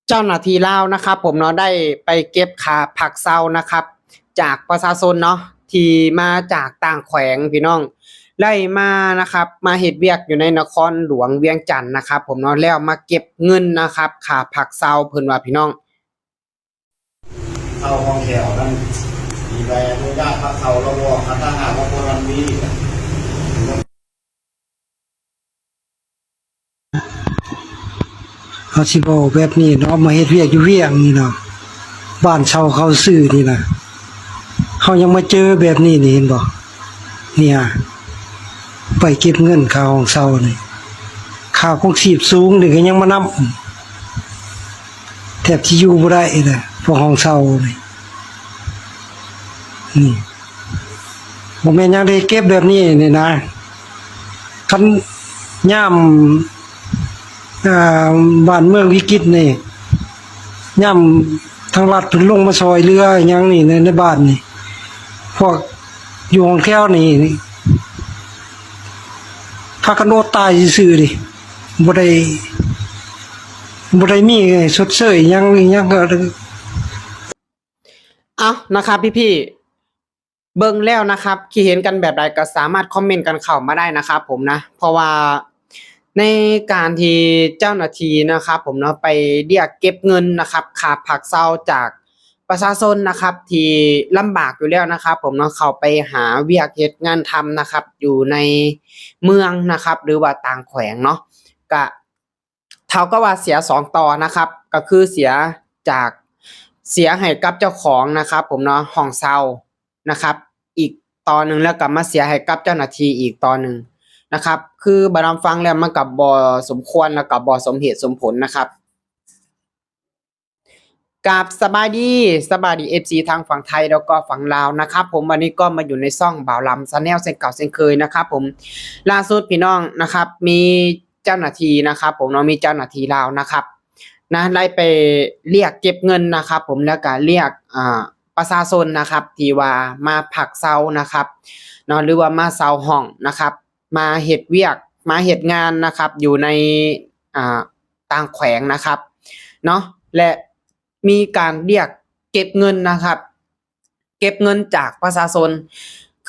ເຈົ້າໜ້າທີ່ລາວນະຄັບຜົມເນາະ ໄດ້ໄປເກັບຄ່າພັກເຊົານະຄັບ ຈາກປະຊາຊົນເນາະ ທີ່ມາຈາກຕ່າງແຂວງພີ່ນ້ອງ ໄດ້ມານະຄັບ ມາເຮັດວຽກຢູ່ໃນນະຄອນຫຼວງວຽງຈັນນະຄັບຜົມເນາະ ແລ້ວມາເກັບເງິນນະຄັບ ຄ່າພັກເຊົາ ເພິ່ນວ່າພີ່ນ້ອງ. ເຂົ້າຫ້ອງແຖວນັ້ນ ມີໃບອະນຸຍາດພັກເຊົາແລ້ວບໍ່? ຄັນຖ້າຫາກວ່າບໍ່ທັນມີ ເຮົາຊິເວົ້າແບບນີ້ເນາະ ມາເຮັດວຽກຢູ່ວຽງນີ້ເນາະ ບ້ານເຊົ່າເຂົາຊື້ນີ້ນະ ເຮົາຍັງມາເຈີແບບນີ້ນີ້ ເຫັນບໍ່? ນີ້ຫາ ໄປເກັບເງິນຄ່າຫ້ອງເຊົ່ານີ້ ຄ່າຄອງຊີບສູງນີ້ກໍຍັງມານຳ ແທບຊິຢູ່ບໍ່ໄດ້ແຫຼະ ພວກຫ້ອງເຊົ່ານີ້ ນີ້ ບໍ່ແມ່ນຫຍັງເດ້ ເກັບແບບນີ້ນີ້ນະ ຄັນຍາມ ອ່າ ບ້ານເມືອງວິກິດນີ້ ຍາມທາງລັດເພິ່ນລົງມາຊ່ອຍເຫຼືອຫຍັງນີ້ ໃນ ໃນບ້ານນີ້ ພວກຢູ່ຫ້ອງແຖວນີ້ ພາກັນອົດຕາຍຊື່ໆເດ້ ບໍ່ໄດ້ ບໍ່ໄດ້ມີຊົດເຊີຍຫຍັງ ຫຍັງກໍ ເອົ້າ ນະຄັບພີ່ໆ ເບິ່ງແລ້ວນະຄັບ ຄິດເຫັນກັນແບບໃດກໍສາມາດຄອມເມັນກັນເຂົ້າມາໄດ້ນະຄັບຜົມນະ ເພາະວ່າໃນການທີ່ເຈົ້າໜ້າທີ່ນະຄັບຜົມເນາະ ໄປລຽກເກັບເງິນນະຄັບ ຄ່າພັກເຊົາຈາກປະຊາຊົນນະຄັບ ທີ່ລຳບາກຢູ່ແລ້ວນະຄັບຜົມເນາະ ເຂົ້າໄປຫາວຽກເຮັດງານທຳນະຄັບ ຢູ່ໃນເມືອງນະຄັບ ຫຼືວ່າຕ່າງແຂວງເນາະ ກະ ເທົ່າກັບວ່າເສຍສອງຕໍ່ນະຄັບ ກໍຄືເສຍຈາກ ເສຍໃຫ້ກັບເຈົ້າຂອງນະຄັບຜົມເນາະ ຫ້ອງເຊົ່ານະຄັບ ອີກຕໍ່ໜຶ່ງ ແລ້ວກໍມາເສຍໃຫ້ກັບເຈົ້າໜ້າທີ່ອີກຕໍ່ໜຶ່ງນະຄັບ ຄືບ່າວດຳຟັງແລ້ວມັນກໍບໍ່ສົມຄວນ ແລ້ວກໍບໍ່ສົມເຫດສົມຜົນນະຄັບ. ກາບສະບາຍດີ ສະບາຍດີເອັຟຊີທາງຝັ່ງໄທ ແລ້ວກໍຝັ່ງລາວນະຄັບຜົມ ວັນນີ້ກໍມາຢູ່ໃນຊ່ອງບ່າວດຳ Channel ເຊັ່ນເກົ່າເຊັ່ນເຄີຍນະຄັບຜົມ ລ່າສຸດພີ່ນ້ອງນະຄັບ ມີ ເຈົ້າໜ້າທີ່ນະຄັບຜົມເນາະ ມີເຈົ້າໜ້າທີ່ລາວນະຄັບນະ ໄດ້ໄປລຽກເກັບເງິນນະຄັບຜົມ ແລ້ວກະລຽກ ອ່າ ປະຊາຊົນນະຄັບ ທີ່ວ່າມາພັກເຊົານະຄັບເນາະ ຫຼືວ່າມາເຊົ່າຫ້ອງນະຄັບ ມາເຮັດວຽກ ມາເຮັດງານນະຄັບ ຢູ່ໃນ ອ່າ ຕ່າງແຂວງນະຄັບເນາະ ແລະ ມີການລຽກເກັບເງິນນະຄັບ ເກັບເງິນຈາກປະຊາຊົນ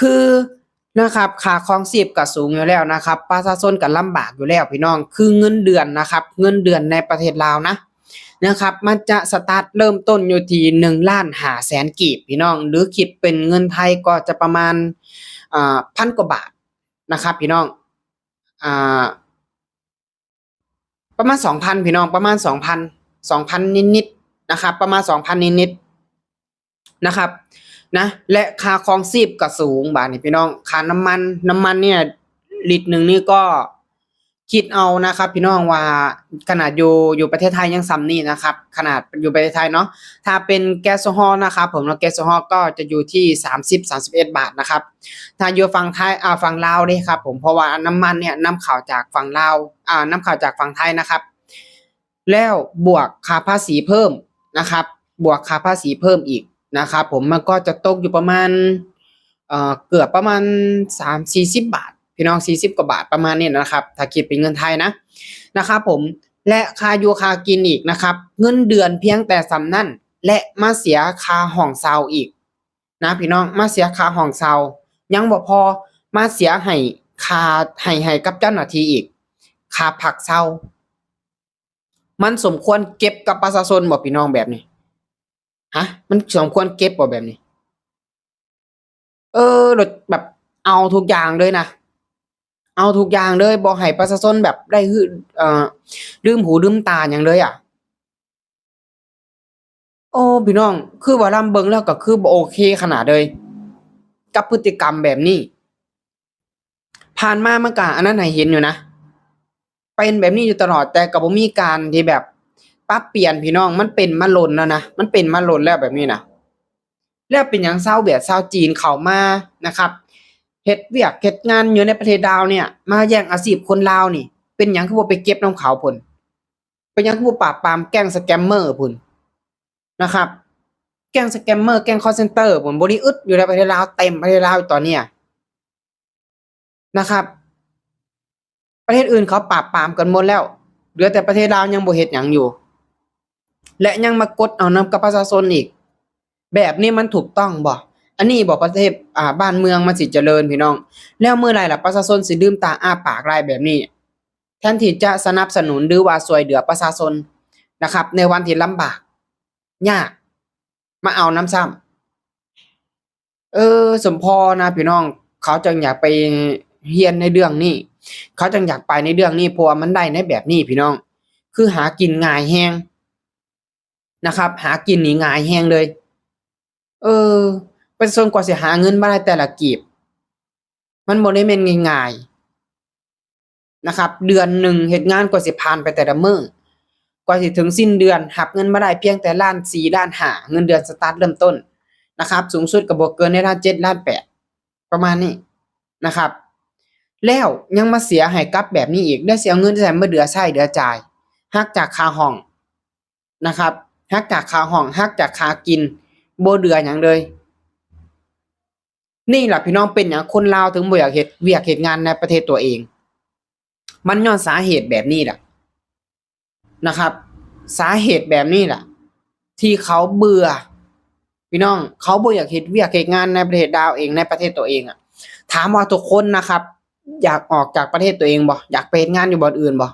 ຄືນະຄັບ ຄ່າຄອງຊີບກໍສູງຢູ່ແລ້ວນະຄັບ ປະຊາຊົນກໍລຳບາກຢູ່ແລ້ວພີ່ນ້ອງ ຄືເງິນເດືອນນະຄັບ ເງິນເດືອນໃນປະເທດລາວນະ ນະຄັບ ມັນຈະສະຕາດເລີ່ມຕົ້ນຢູ່ທີ່ໜຶ່ງລ້ານຫ້າແສນກີບພີ່ນ້ອງ ຫຼືຄິດເປັນເງິນໄທກໍຈະປະມານ ອ່າ ພັນກວ່າບາດນະຄັບພີ່ນ້ອງ ອ່າ ປະມານສອງພັນພີ່ນ້ອງ ປະມານສອງພັນ ສອງພັນນິດໆນະຄັບ ປະມານສອງພັນນິດໆນະຄັບນະ ແລະ ຄ່າຄອງຊີບກໍສູງ ບາດນີ້ພີ່ນ້ອງ ຄ່ານ້ຳມັນ ນ້ຳມັນນີ້ລິດໜຶ່ງນີ້ກໍຄິດເອົານະຄັບພີ່ນ້ອງວ່າ ຂະໜາດຢູ່ ຢູ່ປະເທດໄທຍັງສ່ຳນີ້ນະຄັບ ຂະໜາດຢູ່ປະເທດໄທເນາະ ຖ້າເປັນແກໂຊຮອນນະຄັບຜົມເນາະ ແກໂຊຮອນກໍຈະຢູ່ທີ່ສາມສິບ ສາມສິບເອັດບາດນະຄັບ ຖ້າຢູ່ຝັ່ງໄທ ອ່າ ຝັ່ງລາວເດ້ຄັບຜົມ ເພາະວ່ານ້ຳມັນເນີ້ຍນຳເຂົ້າຈາກຝັ່ງລາວ ອ່າ ນຳເຂົ້າຈາກຝັ່ງໄທນະຄັບ ແລ້ວບວກຄ່າພາສີເພີ່ມນະຄັບ ບວກຄ່າພາສີເພີ່ມອີກນະຄັບຜົມ ມັນກໍຈະຕົກຢູ່ປະມານ ເອີ ເກືອບປະມານສາມສີ່ສິບບາດ ພີ່ນ້ອງ ສີ່ສິບກວ່າບາດ ປະມານນີ້ນະຄັບ ຖ້າຄິດເປັນເງິນໄທນະ ນະຄັບຜົມ ແລະ ຄ່າຢູ່ຄ່າກິນອີກນະຄັບ ເງິນເດືອນພຽງແຕ່ສ່ຳນັ້ນ ແລະ ມາເສຍຄ່າຫ້ອງເຊົ່າອີກ ນະພີ່ນ້ອງ ມາເສຍຄ່າຫ້ອງເຊົ່າ ຍັງບໍ່ພໍ ມາເສຍໃຫ້ຄ່າ ໃຫ້ ໃຫ້ກັບເຈົ້າໜ້າທີ່ອີກ ຄ່າພັກເຊົາ ມັນສົມຄວນເກັບກັບປະຊາຊົນບໍ່ພີ່ນ້ອງແບບນີ້? ຮະ ມັນສົມຄວນເກັບບໍ່ແບບນີ້? ເອີ ແບບເອົາທຸກຢ່າງເລີຍນະ ເອົາທຸກຢ່າງເລີຍ ບໍ່ໃຫ້ປະຊາຊົນແບບໄດ້ ເອີ ລືມຫູລືມຕາຫຍັງເລີຍອະ. ໂອ້ ພີ່ນ້ອງ ຄືວ່າລຳເບິ່ງແລ້ວກໍຄືບໍ່ໂອເຄຂະໜາດເລີຍ ກັບພຶດຕິກຳແບບນີ້ ຜ່ານມາມັນກະອັນນັ້ນໃຫ້ເຫັນຢູ່ນະ ເປັນແບບນີ້ຢູ່ຕະຫຼອດ ແຕ່ກໍບໍ່ມີການທີ່ແບບປັບປ່ຽນພີ່ນ້ອງ ມັນເປັນມາດົນແລ້ວນະ ມັນເປັນມາດົນແລ້ວແບບນີ້ນະ ແລ້ວເປັນຫຍັງຊາວຫວຽດຊາວຈີນເຂົ້າມານະຄັບ ເຮັດວຽກເຮັດງານຢູ່ໃນປະເທດລາວເນີ້ຍ ມາແຍ່ງອາຊີບຄົນລາວນີ້ ເປັນຫຍັງຄືບໍ່ໄປເກັບນຳເຂົາພຸ້ນ? ເປັນຫຍັງຄືບໍ່ປາບປາມແກ້ງສະແກມເມີພຸ້ນນະຄັບ ແກ້ງສະແກມເມີ ແກ້ງຄອລເຊັນເຕີພຸ້ນ ບໍ່ໄດ້ອຶດຢູ່ໃນປະເທດລາວ ເຕັມປະເທດລາວຢູ່ຕອນນີ້ນະຄັບ ປະເທດອື່ນເຂົາປາບປາມກັນໝົດແລ້ວ ເຫຼືອແຕ່ປະເທດລາວຍັງບໍ່ເຮັດຫຍັງຢູ່ ແລະຍັງມາກົດເອົານຳກັບປະຊາຊົນອີກ. ແບບນີ້ມັນຖືກຕ້ອງບໍ່? ອັນນີ້ບໍ່ປະເທດ ອ່າ ບ້ານເມືອງມັນຊິຈະເລີນ ພີ່ນ້ອງ? ແລ້ວເມື່ອໃດລະປະຊາຊົນຊິລືມຕາອ້າປາກໄດ້ແບບນີ້ ແທນທີ່ຈະສະໜັບສະໜູນ ຫຼືວ່າຊ່ວຍເຫຼືອປະຊາຊົນນະຄັບ ໃນວັນທີ່ລຳບາກຍາກ ມາເອົານຳຊ້ຳ. ເອີ ສົມພໍນະພີ່ນ້ອງ ເຂົາຈັ່ງຢາກໄປຮຽນໃນເລື່ອງນີ້ ເຂົາຈັ່ງຢາກໄປໃນເລື່ອງນີ້ ເພາະວ່າມັນໄດ້ໃນແບບນີ້ພີ່ນ້ອງ ຄືຫາກິນງ່າຍແຮງນະຄັບ ຫາກິນນີ້ງ່າຍແຮງເລີຍ. ເອີ ປະຊາຊົນກວ່າຊິຫາເງິນມາໄດ້ແຕ່ລະກີບ ມັນບໍ່ໄດ້ແມ່ນງ່າຍໆ ນະຄັບ ເດືອນໜຶ່ງເຮັດງານກວ່າຊິຜ່ານໄປແຕ່ລະມື້ ກວ່າຊິເຖິງສິ້ນເດືອນ ຮັບເງິນມາໄດ້ພຽງແຕ່ລ້ານສີ່ ລ້ານຫ້າ ເງິນເດືອນສະຕາດເລີ່ມຕົ້ນນະຄັບ ສູງສຸດກໍບໍ່ເກີນໃນລ້ານເຈັດ ລ້ານແປດ ປະມານນີ້ນະຄັບ ແລ້ວຍັງມາເສຍໃຫ້ກັບແບບນີ້ອີກ ແລ້ວຊິເອົາເງິນໃສມາເຫຼືອໃຊ້ເຫຼືອຈ່າຍ ຫັກຈາກຄ່າຫ້ອງນະຄັບ ຫັກຈາກຄ່າຫ້ອງ ຫັກຈາກຄ່າກິນ ບໍ່ເຫຼືອຫຍັງເລີຍ. ນີ້ລະພີ່ນ້ອງ ເປັນຫຍັງຄົນລາວເຖິງບໍ່ຢາກເຮັດວຽກເຮັດງານໃນປະເທດຕົວເອງ ມັນຍ້ອນສາເຫດແບບນີ້ລະນະຄັບ ສາເຫດແບບນີ້ລະ ທີ່ເຂົາເບື່ອ ພີ່ນ້ອງ ເຂົາບໍ່ຢາກເຮັດວຽກເຮັດງານໃນປະເທດລາວເອງ ໃນປະເທດຕົວເອງອະ. ຖາມວ່າທຸກຄົນນະຄັບ ຢາກອອກຈາກປະເທດຕົວເອງບໍ່? ຢາກໄປເຮັດງານຢູ່ບ່ອນອື່ນບໍ່?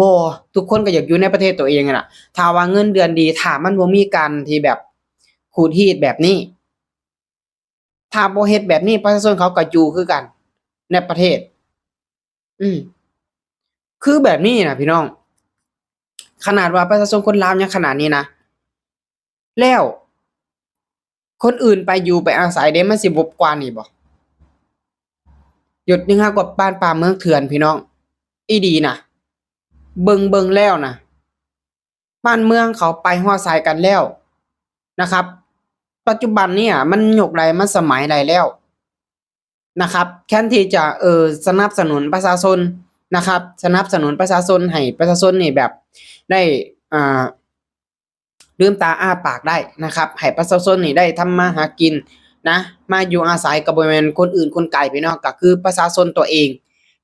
ບໍ່ ທຸກຄົນກໍຢາກຢູ່ໃນປະເທດຕົວເອງຫັ້ນລະ ຖ້າວ່າເງິນເດືອນດີ ຖ້າມັນບໍ່ມີການທີ່ແບບຂູດຮີດແບບນີ້ ຖ້າບໍ່ເຮັດແບບນີ້ ປະຊາຊົນເຂົາກໍຢູ່ຄືກັນໃນປະເທດ ອືມ ຄືແບບນີ້ນະພີ່ນ້ອງ ຂະໜາດວ່າປະຊາຊົນຄົນລາວຍັງຂະໜາດນີ້ນະ ແລ້ວຄົນອື່ນໄປຢູ່ໄປອາໄສເດ້ ມັນຊິບໍ່ກວ່ານີ້ບໍ່? ຢຸດຍັງຫາກວ່າບ້ານປ່າເມືອງເຖື່ອນ ພີ່ນ້ອງ ອີ່ຫຼີນະ ເບິ່ງ ເບິ່ງແລ້ວນະ ບ້ານເມືອງເຂົາໄປຮອດໃສກັນແລ້ວນະຄັບ ປັດຈຸບັນນີ້ມັນຍຸກໃດ ມັນສະໄໝໃດແລ້ວນະຄັບ ແທນທີ່ຈະ ເອີ ສະໜັບສະໜູນປະຊາຊົນນະຄັບ ສະໜັບສະໜູນປະຊາຊົນ ໃຫ້ປະຊາຊົນນີ້ແບບໄດ້ ອ່າ ລືມຕາອ້າປາກໄດ້ນະຄັບ ໃຫ້ປະຊາຊົນນີ້ໄດ້ທຳມາຫາກິນນະ ມາຢູ່ອາໄສ ກໍບໍ່ແມ່ນຄົນອື່ນຄົນໄກພີ່ນ້ອງ ກໍຄືປະຊາຊົນຕົວເອງ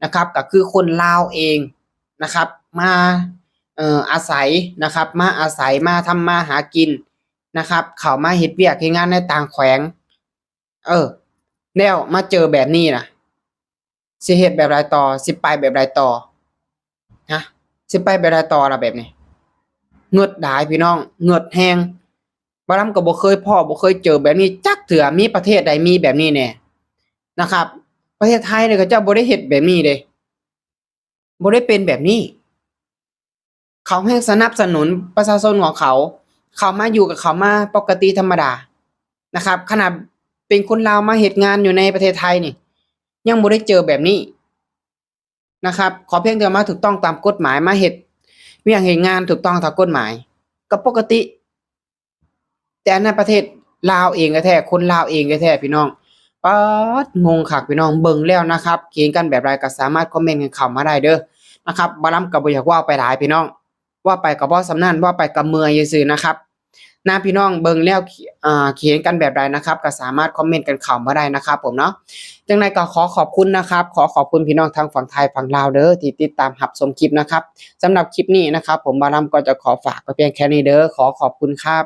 ນະຄັບ ກໍຄືຄົນລາວເອງນະຄັບ ມາ ເອີ ອາໄສນະຄັບ ມາອາໄສ ມາທຳມາຫາກິນນະຄັບ ເຂົ້າມາເຮັດວຽກເຮັດງານໃນຕ່າງແຂວງ ເອີ ແລ້ວມາເຈີແບບນີ້ນະ ຊິເຮັດແບບໃດຕໍ່? ຊິໄປແບບໃດຕໍ່? ຮະ ຊິໄປແບບໃດຕໍ່ລະແບບນີ້? ເງິດຫຼາຍພີ່ນ້ອງ ເງິດແຮງ ບ່າວລຳກໍບໍ່ເຄີຍພໍ້ ບໍ່ເຄີຍເຈີແບບນີ້ຈັກເທື່ອ ມີປະເທດໃດມີແບບນີ້ແດ່ນະຄັບ ປະເທດໄທນີ້ເຂົາເຈົ້າບໍ່ໄດ້ເຮັດແບບນີ້ເດ້ ບໍ່ໄດ້ເປັນແບບນີ້ ເຂົາແຮ່ງສະໜັບສະໜູນປະຊາຊົນຂອງເຂົາ ເຂົ້າມາຢູ່ກໍເຂົ້າມາປົກກະຕິທຳມະດານະຄັບ ຂະໜາດເປັນຄົນລາວມາເຮັດງານຢູ່ໃນປະເທດໄທນີ້ ຍັງບໍ່ໄດ້ເຈີແບບນີ້ນະຄັບ ຂໍພຽງແຕ່ມາຖືກຕ້ອງຕາມກົດໝາຍ ມາເຮັດວຽກເຮັດງານຖືກຕ້ອງຕາມກົດໝາຍ ກໍປົກກະຕິ ແຕ່ໃນປະເທດລາວເອງແທ້ໆ ຄົນລາວເອງແທ້ໆ ພີ່ນ້ອງ ປາດ ງົງຄັກພີ່ນ້ອງ ເບິ່ງແລ້ວນະຄັບ ຄິດເຫັນກັນແບບໃດກໍສາມາດຄອມເມັນກັນເຂົ້າມາໄດ້ເດີນະຄັບ ບ່າວລຳກໍບໍ່ຢາກເວົ້າໄປຫຼາຍພີ່ນ້ອງ ເວົ້າໄປກໍພໍສ່ຳນັ້ນ ເວົ້າໄປກໍເມື່ອຍຊື່ໆ ນະຄັບ ນະພີ່ນ້ອງເບິ່ງແລ້ວ ອ່າ ຄິດເຫັນກັນແບບໃດນະຄັບ ກໍສາມາດຄອມເມັນກັນເຂົ້າມາໄດ້ນະຄັບຜົມເນາະ ຈັ່ງໃດກໍຂໍຂອບຄຸນນະຄັບ ຂໍຂອບຄຸນພີ່ນ້ອງທັງຝັ່ງໄທຝັ່ງລາວເດີ ທີ່ຕິດຕາມຮັບຊົມຄລິບນະຄັບ ສຳລັບຄລິບນີ້ນະຄັບ ຜົມບ່າວລຳກໍຈະຂໍຝາກໄວ້ພຽງແຄ່ນີ້ເດີ ຂໍຂອບຄຸນຄັບ.